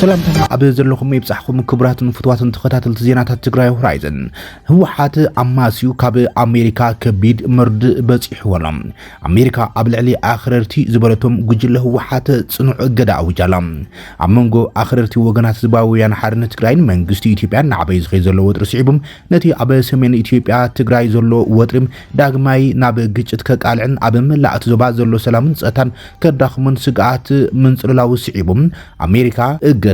ሰላምታና ኣብ ዘለኹም ይብጻሕኩም ክቡራትን ፍትዋትን ተኸታተልቲ ዜናታት ትግራይ ሆራይዘን። ህወሓት ኣማስዩ ካብ ኣሜሪካ ከቢድ መርድእ በጺሕዎ ኣሎ። ኣሜሪካ ኣብ ልዕሊ ኣኽረርቲ ዝበለቶም ጉጅለ ህወሓት ጽኑዕ እገዳ ኣዊጃ ኣላ። ኣብ መንጎ ኣኽረርቲ ወገናት ህዝባዊ ወያነ ሓርነት ትግራይን መንግስቲ ኢትዮጵያን ናዕበይ ዝኸይ ዘሎ ወጥሪ ስዒቡ፣ ነቲ ኣብ ሰሜን ኢትዮጵያ ትግራይ ዘሎ ወጥሪ ዳግማይ ናብ ግጭት ከቃልዕን ኣብ መላእ እቲ ዞባ ዘሎ ሰላምን ጸጥታን ከዳኽሙን ስግኣት ምንጽልላው ስዒቡ ኣሜሪካ እገዳ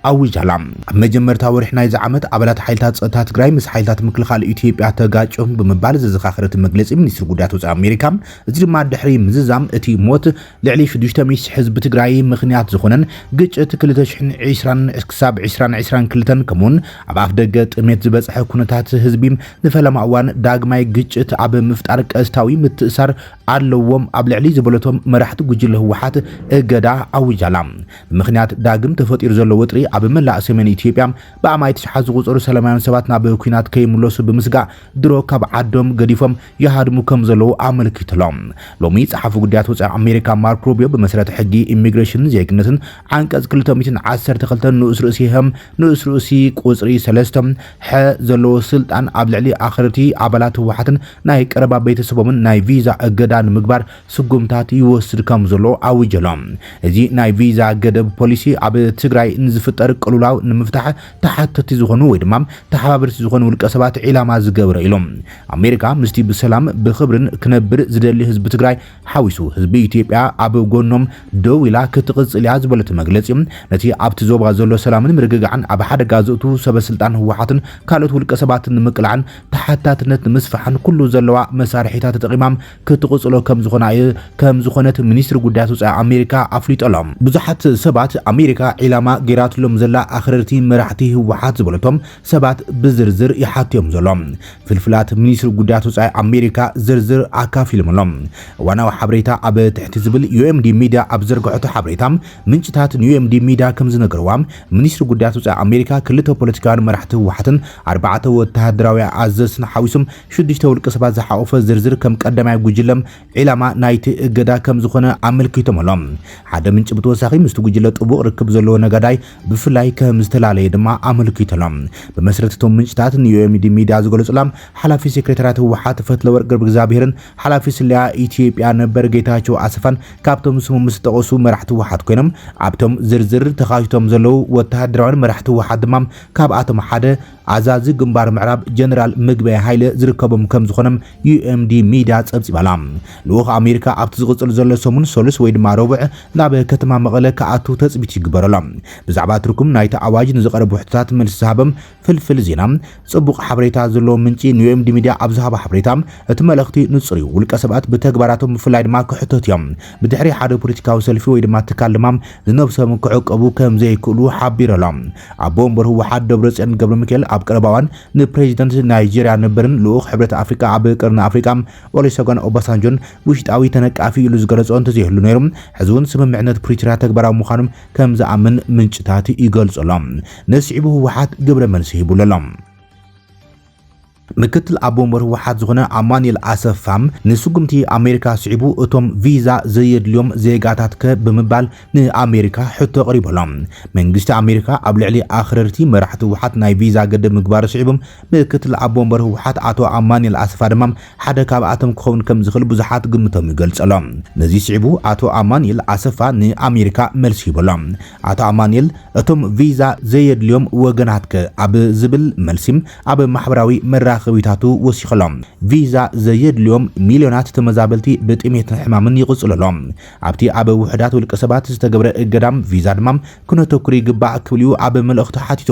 ኣዊጃላ። ኣብ መጀመርታ ወርሒ ናይዚ ዓመት ኣባላት ሓይልታት ጸጥታ ትግራይ ምስ ሓይልታት ምክልኻል ኢትዮጵያ ተጋጭዮም ብምባል ዘዘኻኸረ እቲ መግለጺ ሚኒስትሪ ጉዳያት ወጻኢ ኣሜሪካ፣ እዚ ድማ ድሕሪ ምዝዛም እቲ ሞት ልዕሊ ሽዱሽተ ሚእቲ ሺሕ ህዝቢ ትግራይ ምኽንያት ዝኾነን ግጭት ክልተ ሽሕን ዕስራን ክሳብ ዕስራን ዕስራን ክልተን ከምኡውን ኣብ ኣፍ ደገ ጥሜት ዝበጽሐ ኩነታት ህዝቢ ንፈለማ እዋን ዳግማይ ግጭት ኣብ ምፍጣር ቀስታዊ ምትእሳር ኣለዎም ኣብ ልዕሊ ዝበለቶም መራሕቲ ጉጅለ ህወሓት እገዳ ኣዊጃላ። ብምኽንያት ዳግም ተፈጢሩ ዘሎ ወጥሪ ኣብ መላእ ሰሜን ኢትዮጵያ ብኣማኢት ሽሓት ዝቑጸሩ ሰላማውያን ሰባት ናብ ኲናት ከይምለሱ ብምስጋእ ድሮ ካብ ዓዶም ገዲፎም ይሃድሙ ከም ዘለዉ ኣመልኪቱ ኣሎ። ሎሚ ጸሓፊ ጉዳያት ወጻኢ ኣሜሪካ ማርክ ሩቢዮ ብመሰረት ሕጊ ኢሚግሬሽንን ዜግነትን ዓንቀጽ ክልተ ሚእትን ዓሰርተ ክልተን ንኡስ ርእሲ ህም ንኡስ ርእሲ ቁጽሪ ሰለስተ ሐ ዘለዎ ስልጣን ኣብ ልዕሊ ኣኽረርቲ ኣባላት ህወሓትን ናይ ቀረባ ቤተሰቦምን ናይ ቪዛ እገዳ ንምግባር ስጉምታት ይወስድ ከም ዘሎ ኣዊጀ ኣሎ። እዚ ናይ ቪዛ ገደብ ፖሊሲ ኣብ ትግራይ ንዝፍጠር ቅልውላው ንምፍታሕ ተሓተቲ ዝኾኑ ወይ ድማ ተሓባበርቲ ዝኾኑ ውልቀ ሰባት ዒላማ ዝገብረ ኢሎም። ኣሜሪካ ምስቲ ብሰላም ብኽብርን ክነብር ዝደሊ ህዝቢ ትግራይ ሓዊሱ ህዝቢ ኢትዮጵያ ኣብ ጎኖም ደው ኢላ ክትቕጽል እያ ዝበለቱ መግለጺ፣ ነቲ ኣብቲ ዞባ ዘሎ ሰላምን ምርግጋዕን ኣብ ሓደጋ ዘእቱ ሰበ ስልጣን ህወሓትን ካልኦት ውልቀ ሰባትን ንምቅላዕን ተሓታትነት ንምስፋሕን ኩሉ ዘለዋ መሳርሒታት ተጠቒማም ክትቕጽሎ ከም ዝኾና ከም ዝኾነት ሚኒስትሪ ጉዳያት ወጻኢ ኣሜሪካ ኣፍሊጡ ኣሎ። ብዙሓት ሰባት ኣሜሪካ ዒላማ ገይራትሎም ዘላ ኣኽረርቲ መራሕቲ ህወሓት ዝበለቶም ሰባት ብዝርዝር ይሓትዮም ዘሎ። ፍልፍላት ሚኒስትሪ ጉዳያት ወጻኢ ኣሜሪካ ዝርዝር ኣካፊሎም ኣሎ። እዋናዊ ሓበሬታ ኣብ ትሕቲ ዝብል ዩ ኤም ዲ ሚድያ ኣብ ዘርግሐቶ ሓበሬታ፣ ምንጭታት ን ዩ ኤም ዲ ሚድያ ከም ዝነገርዋ፣ ሚኒስትሪ ጉዳያት ወጻኢ ኣሜሪካ ክልተ ፖለቲካውያን መራሕቲ ህወሓትን ኣርባዕተ ወተሃደራዊ ኣዘዝትን ሓዊሶም ሽዱሽተ ውልቀ ሰባት ዝሓቆፈ ዝርዝር ከም ቀዳማይ ጉጅለ ዒላማ ናይቲ እገዳ ከም ዝኾነ ኣመልኪቶም ኣሎ። ሓደ ምንጪ ብተወሳኺ ምስቲ ጉጅለ ጥቡቕ ርክብ ዘለዎ ነጋዳይ ብፍላይ ከም ዝተፈላለየ ድማ ኣመልኪቱ ኣሎ። ብመሰረት እቶም ምንጭታት ን ዩ ኤም ዲ ሚድያ ዝገለጹላ ሓላፊ ሴክሬታርያት ህወሓት ፈትለወርቅ ገብረእግዚኣብሄርን ሓላፊ ስለያ ኢትዮጵያ ነበር ጌታቸው ኣሰፋን ካብቶም ስሞም ዝተጠቐሱ መራሕቲ ህወሓት ኮይኖም፣ ኣብቶም ዝርዝር ተኻቲቶም ዘለዉ ወተሃደራውያን መራሕቲ ህወሓት ድማ ካብኣቶም ሓደ ኣዛዚ ግንባር ምዕራብ ጀነራል ምግበይ ሃይለ ዝርከቦም ከም ዝኾኖም ዩ ኤም ዲ ሚድያ ጸብጺባላ። ልኡኽ ኣሜሪካ ኣብቲ ዝቕጽል ዘሎ ሰሙን ሰሉስ ወይ ድማ ረቡዕ ናብ ከተማ መቐለ ክኣቱ ተጽቢት ይግበረሎ። ብዛዕባ ትርጉም ናይቲ ኣዋጅ ንዝቐረቡ ሕቶታት መልሲ ዝሃበም ፍልፍል ዜና ጽቡቕ ሓበሬታ ዘለዎ ምንጪ ን ዩ ኤም ዲ ሚድያ ኣብ ዝሃቦ ሓበሬታ፣ እቲ መልእኽቲ ንጹር እዩ። ውልቀ ሰባት ብተግባራቶም ብፍላይ ድማ ክሕተቱ እዮም። ብድሕሪ ሓደ ፖለቲካዊ ሰልፊ ወይ ድማ ትካል ድማ ንነብሶም ክዕቀቡ ከም ዘይክእሉ ሓቢሩ ኣሎ። ኣቦ ወንበር ህወሓት ደብረጽዮን ገብረ ሚካኤል ኣብ ቀረባ እዋን ንፕሬዚደንት ናይጄርያ ነበርን ልኡኽ ሕብረት ኣፍሪቃ ኣብ ቀርኒ ኣፍሪቃ ኦሊሰጓን ኦባሳንጆን ውሽጣዊ ተነቃፊ ኢሉ ዝገለጾ እንተዘይህሉ ነይሩ፣ ሕዚ እውን ስምምዕነት ፕሪቶርያ ተግባራዊ ምዃኑ ከም ዝኣምን ምንጭታት ይገልጹ ኣሎ። ነዚ ስዒቡ ህወሓት ግብረ መልሲ ሂቡሉ ኣሎ። ምክትል ኣቦ ወንበር ህወሓት ዝኾነ ኣማኑኤል ኣሰፋ፣ ንስጉምቲ ኣሜሪካ ስዒቡ እቶም ቪዛ ዘየድልዮም ዜጋታትከ ብምባል ንኣሜሪካ ሕቶ ኣቕሪቡ ኣሎ። መንግስቲ ኣሜሪካ ኣብ ልዕሊ ኣኽረርቲ መራሕቲ ህወሓት ናይ ቪዛ ገደብ ምግባሩ ስዒቡ፣ ምክትል ኣቦ ወንበር ህወሓት ኣቶ ኣማኑኤል ኣሰፋ ድማ ሓደ ካብኣቶም ክኸውን ከም ዝኽእል ብዙሓት ግምቶም ይገልጹ ኣሎ። ነዚ ስዒቡ ኣቶ ኣማኑኤል ኣሰፋ ንኣሜሪካ መልሲ ሂቡ ኣሎ። ኣቶ ኣማኑኤል፣ እቶም ቪዛ ዘየድልዮም ወገናትከ ኣብ ዝብል መልሲ ኣብ ማሕበራዊ መራኸቢታቱ ወሲኹ ኣሎ። ቪዛ ዘየድልዮም ሚልዮናት ተመዛበልቲ ብጥሜትን ሕማምን ይቕጽሉ ኣሎ። ኣብቲ ኣብ ውሑዳት ውልቀ ሰባት ዝተገብረ እገዳ ቪዛ ድማ ክነተኩር ይግባእ ክብል እዩ ኣብ መልእኽቱ ሓቲቱ።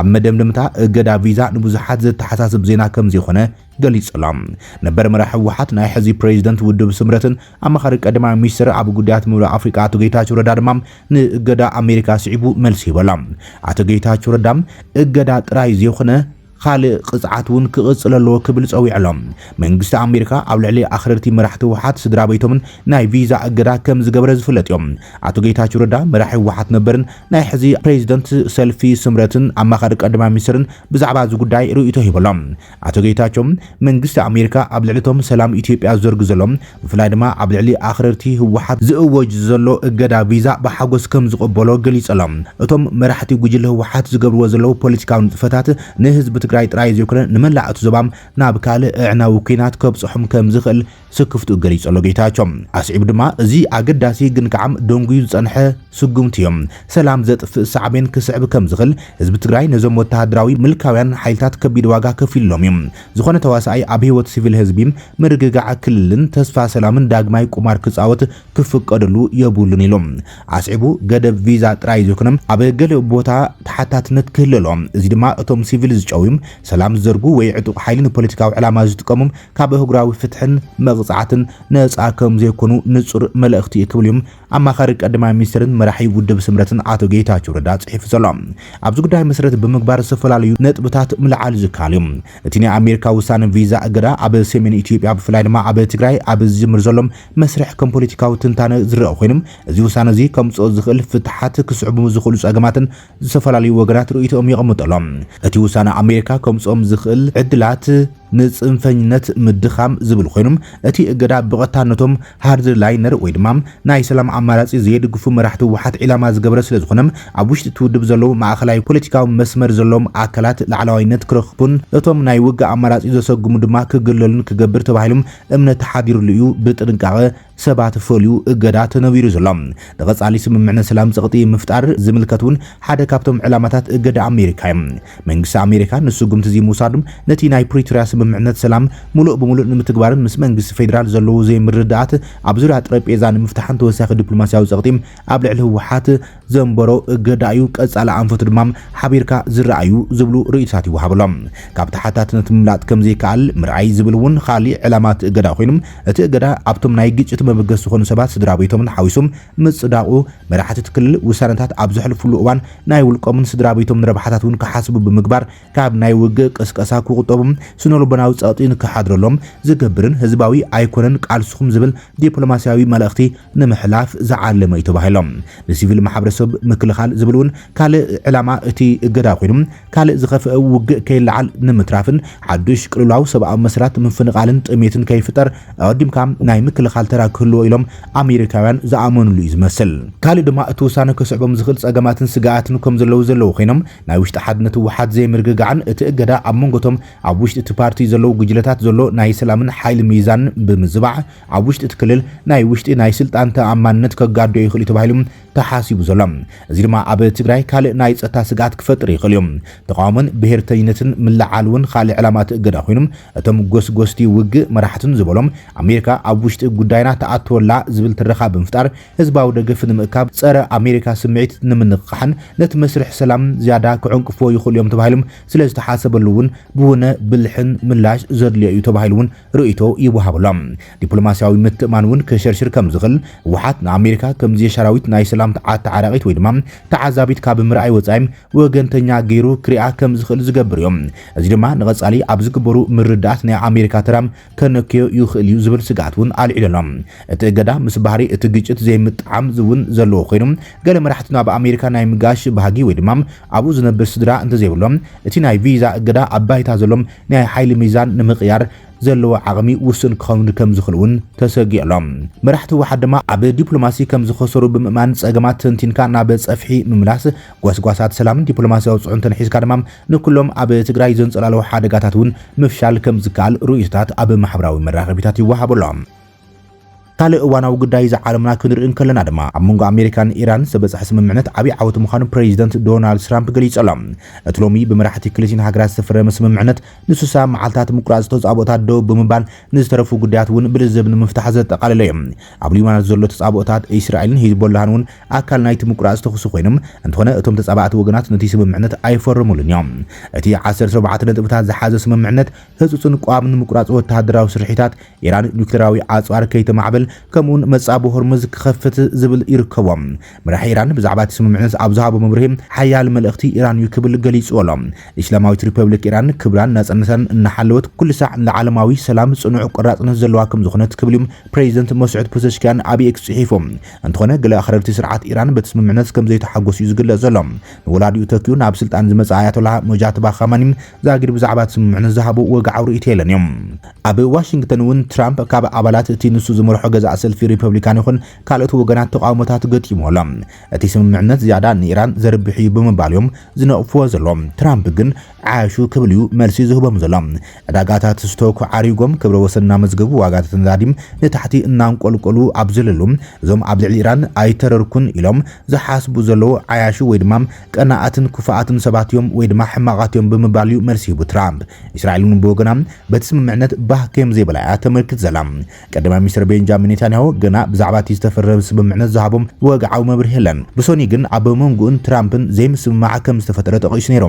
ኣብ መደምደምታ እገዳ ቪዛ ንብዙሓት ዘተሓሳስብ ዜና ከም ዘይኮነ ገሊጹ ኣሎ። ነበር መራሒ ህወሓት ናይ ሕዚ ፕሬዚደንት ውድብ ስምረትን ኣማኻሪ ቀዳማይ ሚኒስትር ኣብ ጉዳያት ምብራቕ ኣፍሪቃ ኣቶ ጌታቸው ረዳ ድማ ንእገዳ ኣሜሪካ ስዒቡ መልሲ ሂቡ ኣሎ። ኣቶ ጌታቸው ረዳ እገዳ ጥራይ ዘይኮነ ካልእ ቅጽዓት እውን ክቕጽል ኣለዎ ክብል ጸዊዑ ኣሎ። መንግስቲ ኣሜሪካ ኣብ ልዕሊ ኣኽረርቲ መራሕቲ ህወሓት፣ ስድራ ቤቶምን ናይ ቪዛ እገዳ ከም ዝገበረ ዝፍለጥ እዩ። ኣቶ ጌታቸው ረዳ መራሒ ህወሓት ነበርን ናይ ሕዚ ፕሬዚደንት ሰልፊ ስምረትን ኣማኻሪ ቀዳማይ ሚኒስትርን ብዛዕባ እዚ ጉዳይ ርእይቶ ሂቡ ኣሎ። ኣቶ ጌታቸው መንግስቲ ኣሜሪካ ኣብ ልዕሊ እቶም ሰላም ኢትዮጵያ ዝዘርጉ ዘሎ፣ ብፍላይ ድማ ኣብ ልዕሊ ኣኽረርቲ ህወሓት ዝእወጅ ዘሎ እገዳ ቪዛ ብሓጎስ ከም ዝቕበሎ ገሊጹ ኣሎ። እቶም መራሕቲ ጉጅለ ህወሓት ዝገብርዎ ዘለዉ ፖለቲካዊ ንጥፈታት ንህዝቢ ትግራይ ጥራይ ዘይኮነ ንመላእ እቲ ዞባ ናብ ካልእ ኣዕናዊ ኲናት ከብጽሖም ከም ዝኽእል ስክፍትኡ ገሊጹ ኣሎ ጌታቸው። ኣስዒቡ ድማ እዚ ኣገዳሲ ግን ከዓ ደንጉዩ ዝጸንሐ ስጉምቲ እዩ። ሰላም ዘጥፍእ ሳዕቤን ክስዕብ ከም ዝኽእል ህዝቢ ትግራይ ነዞም ወተሃደራዊ ምልካውያን ሓይልታት ከቢድ ዋጋ ከፊሉሎም እዩ። ዝኾነ ተዋሳኣይ ኣብ ህይወት ሲቪል ህዝቢ፣ ምርግጋዕ ክልልን ተስፋ ሰላምን ዳግማይ ቁማር ክጻወት ክፍቀደሉ የብሉን ኢሉ። ኣስዒቡ ገደብ ቪዛ ጥራይ ዘይኮነ ኣብ ገለ ቦታ ተሓታትነት ክህሉ ኣሎ። እዚ ድማ እቶም ሲቪል ዝጨውዩ፣ ሰላም ዝዘርጉ ወይ ዕጡቕ ሓይሊ ንፖለቲካዊ ዕላማ ዝጥቀሙ ካብ ኣህጉራዊ ፍትሕን መቕጻዕትን ነጻ ከም ዘይኮኑ ንጹር መልእኽቲ እዩ ክብል እዩ ኣማኻሪ ቀዳማይ ሚኒስትርን መራሒ ውድብ ስምረትን ኣቶ ጌታቸው ረዳ ጽሒፉ ዘሎ። ኣብዚ ጉዳይ መሰረት ብምግባር ዝተፈላለዩ ነጥብታት ምልዓል ዝከኣል እዩ። እቲ ናይ ኣሜሪካ ውሳነ ቪዛ እገዳ ኣብ ሰሜን ኢትዮጵያ ብፍላይ ድማ ኣብ ትግራይ ኣብ ዝጅምር ዘሎ መስርሕ ከም ፖለቲካዊ ትንታነ ዝረአ ኮይኑ፣ እዚ ውሳነ እዚ ከምጽኦ ዝኽእል ፍትሓት ክስዕቡ ዝኽእሉ ጸገማትን ዝተፈላለዩ ወገናት ርእይቶኦም የቐምጡ ኣሎ። እቲ ውሳነ ኣሜሪካ ከምጽኦም ዝኽእል ዕድላት ንጽንፈኝነት ምድኻም ዝብል ኮይኖም፣ እቲ እገዳ ብቐጥታ ነቶም ሃርድላይነር ወይ ድማ ናይ ሰላም ኣማራጺ ዘየድግፉ መራሕቲ ህወሓት ዒላማ ዝገበረ ስለ ዝኾነ፣ ኣብ ውሽጢ እቲ ውድብ ዘለዉ ማእኸላይ ፖለቲካዊ መስመር ዘለዎም ኣካላት ላዕለዋይነት ክረኽቡን እቶም ናይ ውግእ ኣማራጺ ዘሰጉሙ ድማ ክግለሉን ክገብር ተባሂሎም እምነት ተሓዲሩሉ እዩ ብጥንቃቐ ሰባት ፈልዩ እገዳ ተነቢሩ ዘሎ። ንቐጻሊ ስምምዕነት ሰላም ጸቕጢ ምፍጣር ዝምልከት እውን ሓደ ካብቶም ዕላማታት እገዳ ኣሜሪካ እዩ። መንግስቲ ኣሜሪካ ንስጉምቲ እዚ ምውሳዱ ነቲ ናይ ፕሪቶርያ ስምምዕነት ሰላም ሙሉእ ብሙሉእ ንምትግባርን ምስ መንግስቲ ፌዴራል ዘለዉ ዘይምርድኣት ኣብ ዙርያ ጠረጴዛ ንምፍታሕን ተወሳኺ ዲፕሎማሲያዊ ጸቕጢ ኣብ ልዕሊ ህወሓት ዘንበሮ እገዳ እዩ። ቀጻሊ ኣንፈቱ ድማ ሓቢርካ ዝረኣዩ ዝብሉ ርእይቶታት ይወሃበሎም። ካብ ተሓታትነት ምምላጥ ከም ዘይከኣል ምርኣይ ዝብል እውን ካሊእ ዕላማ እቲ እገዳ ኮይኑ፣ እቲ እገዳ ኣብቶም ናይ ግጭት መበገሲ ዝኾኑ ሰባት ስድራ ቤቶምን ሓዊሶም ምጽዳቑ፣ መራሕቲ እቲ ክልል ውሳነታት ኣብ ዘሕልፉሉ እዋን ናይ ውልቆምን ስድራ ቤቶምን ረብሓታት እውን ክሓስቡ ብምግባር ካብ ናይ ውግእ ቅስቀሳ ክቑጠቡን ስነልቦናዊ ጸቕጢ ንክሓድረሎም ዝገብርን ህዝባዊ ኣይኮነን ቃልስኹም ዝብል ዲፕሎማሲያዊ መልእኽቲ ንምሕላፍ ዝዓለመ እዩ ተባሂሎም። ንሲቪል ማሕበረሰብ ምክልኻል ዝብል እውን ካልእ ዕላማ እቲ እገዳ ኮይኑ፣ ካልእ ዝኸፍአ ውግእ ከይለዓል ንምትራፍን ሓዱሽ ቅልውላው ሰብኣዊ መሰላት ምፍንቓልን ጥሜትን ከይፍጠር ኣቐዲምካ ናይ ምክልኻል ተራ ክህልዎ ኢሎም ኣሜሪካውያን ዝኣመኑሉ እዩ ዝመስል። ካልእ ድማ እቲ ውሳነ ከስዕቦም ዝኽእል ጸገማትን ስግኣትን ከም ዘለዉ ዘለዉ ኮይኖም፣ ናይ ውሽጢ ሓድነት ህወሓት ዘይምርግጋዕን እቲ እገዳ ኣብ መንጎቶም ኣብ ውሽጢ እቲ ፓርቲ ዘለዉ ጉጅለታት ዘሎ ናይ ሰላምን ሓይሊ ሚዛን ብምዝባዕ፣ ኣብ ውሽጢ እቲ ክልል ናይ ውሽጢ ናይ ስልጣን ተኣማንነት ከጋዶ ይኽእል እዩ ተባሂሉ ተሓሲቡ ዘሎ። እዚ ድማ ኣብ ትግራይ ካልእ ናይ ጸጥታ ስግኣት ክፈጥር ይኽእል እዩ። ተቃውሞን ብሄርተኝነትን ምልዓል እውን ካልእ ዕላማ እቲ እገዳ ኮይኑ፣ እቶም ጎስጎስቲ ውግእ መራሕትን ዝበሎም ኣሜሪካ ኣብ ውሽጢ ጉዳይና ተኣትወላ ዝብል ትረኻ ብምፍጣር ህዝባዊ ደገፍ ንምእካብ ጸረ ኣሜሪካ ስምዒት ንምንቕቃሕን ነቲ መስርሕ ሰላም ዝያዳ ክዕንቅፍዎ ይኽእሉ እዮም ተባሂሎም ስለ ዝተሓሰበሉ እውን ብውነ ብልሕን ምላሽ ዘድልዮ እዩ ተባሂሉ እውን ርእይቶ ይወሃበሎም። ዲፕሎማሲያዊ ምትእማን እውን ክሸርሽር ከም ዝኽእል፣ ህወሓት ንኣሜሪካ ከም ዘሻራዊት ናይ ሰላም ኣተዓራቒት ወይ ድማ ተዓዛቢት ካብ ምርኣይ ወጻኢ ወገንተኛ ገይሩ ክሪኣ ከም ዝኽእል ዝገብር እዩ። እዚ ድማ ንቐጻሊ ኣብ ዝግበሩ ምርዳእት ናይ ኣሜሪካ ተራ ከነክዮ ይኽእል እዩ ዝብል ስግኣት እውን ኣልዒሉ ኣሎ። እቲ እገዳ ምስ ባህሪ እቲ ግጭት ዘይምጥዓም እውን ዘለዎ ኮይኑ፣ ገለ መራሕቲ ናብ ኣሜሪካ ናይ ምጋሽ ባህጊ ወይ ድማ ኣብኡ ዝነብር ስድራ እንተዘይብሎም፣ እቲ ናይ ቪዛ እገዳ ኣብ ባይታ ዘሎ ናይ ሓይሊ ሚዛን ንምቕያር ዘለዎ ዓቕሚ ውሱን ክኸውን ከም ዝኽእል እውን ተሰጊኡ ኣሎ። መራሕቲ ህወሓት ድማ ኣብ ዲፕሎማሲ ከም ዝኸሰሩ ብምእማን፣ ጸገማት ተንቲንካ ናብ ጸፍሒ ምምላስ፣ ጓስጓሳት ሰላምን ዲፕሎማሲያዊ ጽዕንቶን ሒዝካ ድማ ንኩሎም ኣብ ትግራይ ዘንጸላለዉ ሓደጋታት እውን ምፍሻል ከም ዝከኣል ርእይቶታት ኣብ ማሕበራዊ መራኸቢታት ይወሃቡ ኣሎ። ካልእ እዋናዊ ጉዳይ እዚ ዓለምና ክንርኢ እንከለና ድማ፣ ኣብ መንጎ ኣሜሪካን ኢራን ዝተበጽሐ ስምምዕነት ዓብዪ ዓወት ምዃኑ ፕሬዚደንት ዶናልድ ትራምፕ ገሊጹ ኣሎ። እቲ ሎሚ ብመራሕቲ ክልቲን ሃገራት ዝተፈረመ ስምምዕነት ንስሳ መዓልታት ምቁራጽ ተጻብኦታት ደው ብምባል ንዝተረፉ ጉዳያት እውን ብልዝብ ንምፍታሕ ዘጠቓለለ እዩ። ኣብ ሊባኖስ ዘሎ ተጻብኦታት እስራኤልን ሂዝቦላህን እውን ኣካል ናይቲ ምቁራጽ ተኹሲ ኮይኖም፣ እንተኾነ እቶም ተጻባእቲ ወገናት ነቲ ስምምዕነት ኣይፈረሙሉን እዮም። እቲ ዓሰርተ ኣርባዕተ ነጥብታት ዝሓዘ ስምምዕነት ህጹጽን ቋምን ምቁራጽ ወተሃደራዊ ስርሒታት፣ ኢራን ኒውክሌራዊ ኣጽዋር ከይተማዕበለ ከምኡውን መጻቢ ሆርሙዝ ክኸፍት ዝብል ይርከቦ። መራሒ ኢራን ብዛዕባ እቲ ስምምዕነት ኣብ ዝሃቦ መብርሂ፣ ሓያል መልእኽቲ ኢራን እዩ ክብል ገሊጹ ኣሎ። ኢስላማዊት ሪፐብሊክ ኢራን ክብራን ናጽነታን እናሓለወት፣ ኩሉ ሳዕ ንዓለማዊ ሰላም ጽኑዕ ቆራጽነት ዘለዋ ከም ዝኾነት ክብል እዩ ፕሬዚደንት መስዑድ ፑዘሽኪያን ኣብ ኤክስ ጽሒፉ። እንተኾነ፣ ገለ ኣኽረርቲ ስርዓት ኢራን በቲ ስምምዕነት ከም ዘይተሓጎሱ እዩ ዝግለጽ ዘሎ። ንወላዲኡ ተኪኡ ናብ ስልጣን ዝመጽኣ ኣያቶላ ሞጃትባ ኻማኒ ዛጊድ ብዛዕባ እቲ ስምምዕነት ዝሃቦ ወግዓዊ ርእይቶ የለን እዮም። ኣብ ዋሽንግተን እውን ትራምፕ ካብ ኣባላት እቲ ንሱ ዝመርሖ ገዛእ ሰልፊ ሪፐብሊካን ይኹን ካልኦት ወገናት ተቃውሞታት ገጢሙ ኣሎ። እቲ ስምምዕነት ዝያዳ ንኢራን ዘርብሕ እዩ ብምባል እዮም ዝነቕፍዎ ዘለዉ። ትራምፕ ግን ዓያሹ ክብል እዩ መልሲ ዝህቦም ዘሎ። ዕዳጋታት ስቶክ ዓሪጎም ክብረ ወሰን እናመዝገቡ ዋጋታት ነዳዲም ንታሕቲ እናንቆልቆሉ ኣብ ዘለሉ፣ እዞም ኣብ ልዕሊ ኢራን ኣይተረርኩን ኢሎም ዝሓስቡ ዘለዉ ዓያሹ ወይ ድማ ቀናኣትን ክፉኣትን ሰባት እዮም ወይ ድማ ሕማቓት እዮም ብምባል እዩ መልሲ ሂቡ ትራምፕ። እስራኤል እውን ብወገና በቲ ስምምዕነት ባህ ከም ዘይበላ እያ ተመልክት ዘላ። ቀዳማይ ሚኒስትር ቤንጃሚን ኔታንያሁ ገና ብዛዕባ እቲ ዝተፈረመ ስምምዕነት ዝሃቦም ወግዓዊ መብርሂ የለን። ብሶኒ ግን ኣብ መንጎኡን ትራምፕን ዘይምስምማዕ ከም ዝተፈጠረ ጠቒሱ ነይሩ።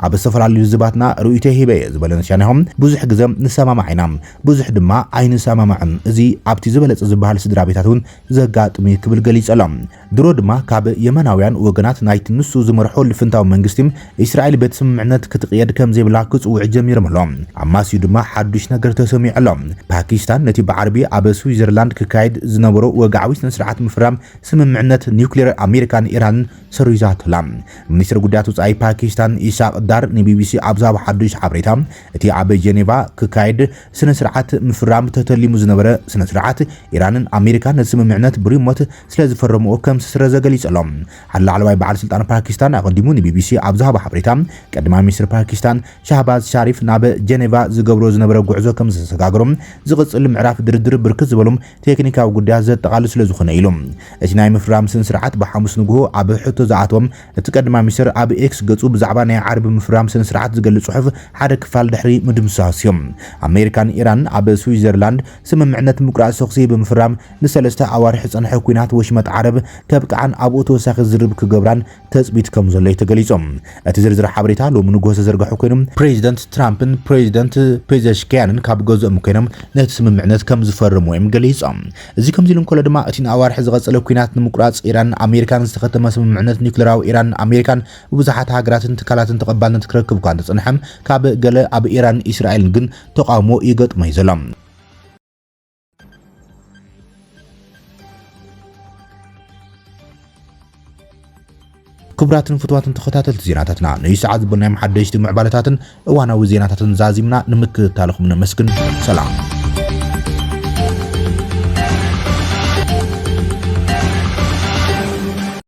ኣብ ዝተፈላለዩ ዝባትና ርእይቶ ሂበ እየ ዝበለ ኔታንያሁ፣ ብዙሕ ግዜ ንሰማማዕ ኢና፣ ብዙሕ ድማ ኣይንሰማማዕን። እዚ ኣብቲ ዝበለጸ ዝበሃል ስድራ ቤታት እውን ዘጋጥም እዩ ክብል ገሊጹ ኣሎ። ድሮ ድማ ካብ የመናውያን ወገናት ናይቲ ንሱ ዝመርሖ ልፍንታዊ መንግስቲ፣ እስራኤል በቲ ስምምዕነት ክትቕየድ ከም ዘይብላ ክጽውዕ ጀሚሮም ኣሎ። ኣማስዩ ድማ ሓዱሽ ነገር ተሰሚዑ ኣሎ። ፓኪስታን ነቲ ብዓርቢ ኣብ ስዊዘርላንድ ክካየድ ዝነበሮ ወግዓዊ ስነ ስርዓት ምፍራም ስምምዕነት ኒውክሌር ኣሜሪካን ኢራንን ሰሪዛቶ ኣላ። ሚኒስትር ጉዳያት ወጻኢ ፓኪስታን ኢሳቅ ዳር ንቢቢሲ ኣብ ዝሃቦ ሓዱሽ ሓበሬታ፣ እቲ ኣብ ጀኔቫ ክካየድ ስነ ስርዓት ምፍራም ተተሊሙ ዝነበረ ስነ ስርዓት፣ ኢራንን ኣሜሪካን ነቲ ስምምዕነት ብሪሞት ስለ ዝፈረምዎ ከም ዝተሰረዘ ገሊጹ ኣሎ። ሓደ ላዕለዋይ በዓል ስልጣን ፓኪስታን ኣቐዲሙ ንቢቢሲ ኣብ ዝሃቦ ሓበሬታ፣ ቀዳማይ ሚኒስትር ፓኪስታን ሻህባዝ ሻሪፍ ናብ ጀኔቫ ዝገብሮ ዝነበረ ጉዕዞ ከም ዝተሰጋገሮም፣ ዝቕጽል ምዕራፍ ድርድር ብርክት ዝበሎም ቴክኒካዊ ጉዳያት ዘጠቓልል ስለ ዝኾነ ኢሉ። እቲ ናይ ምፍራም ስነ ስርዓት ብሓሙስ ንግሆ ኣብ ሕቶ ዝኣተዎም እቲ ቀዳማይ ሚኒስትር ኣብ ኤክስ ገጹ ብዛዕባ ናይ ዓርቢ ምፍራም ስነ ስርዓት ዝገልጽ ጽሑፍ ሓደ ክፋል ድሕሪ ምድምሳስ እዮም። ኣሜሪካን ኢራን ኣብ ስዊዘርላንድ ስምምዕነት ምቁራጽ ተኹሲ ብምፍራም ንሰለስተ ኣዋርሕ ዝጸንሐ ኲናት ወሽመጥ ዓረብ ከብቅዓን ኣብኡ ተወሳኺ ዝርብ ክገብራን ተጽቢት ከም ዘሎ እዩ ተገሊጾም። እቲ ዝርዝር ሓበሬታ ሎሚ ንግሆ ዝተዘርግሐ ኮይኑ፣ ፕሬዚደንት ትራምፕን ፕሬዚደንት ፔዘሽኪያንን ካብ ገዝኦም ኮይኖም ነቲ ስምምዕነት ከም ዝፈርሙ እዮም ገሊጾም። እዚ ከምዚ ኢሉ እንከሎ ድማ፣ እቲ ንኣዋርሕ ዝቐጸለ ኲናት ንምቁራጽ ኢራን ኣሜሪካን ዝተኸተመ ስምምዕነት ኒውክሌራዊ ኢራን ኣሜሪካን ብብዙሓት ሃገራትን ትካላትን ተቐባልነት ክረክብ እኳ እንተጸንሐ፣ ካብ ገለ ኣብ ኢራን እስራኤልን ግን ተቃውሞ ይገጥሞ እዩ ዘሎ። ክቡራትን ፍቱዋትን ተኸታተልቲ ዜናታትና፣ ንዩ ሰዓት ዝበልናዮም ሓደሽቲ ምዕባለታትን እዋናዊ ዜናታትን ዛዚምና ንምክትታልኹም ነመስግን። ሰላም።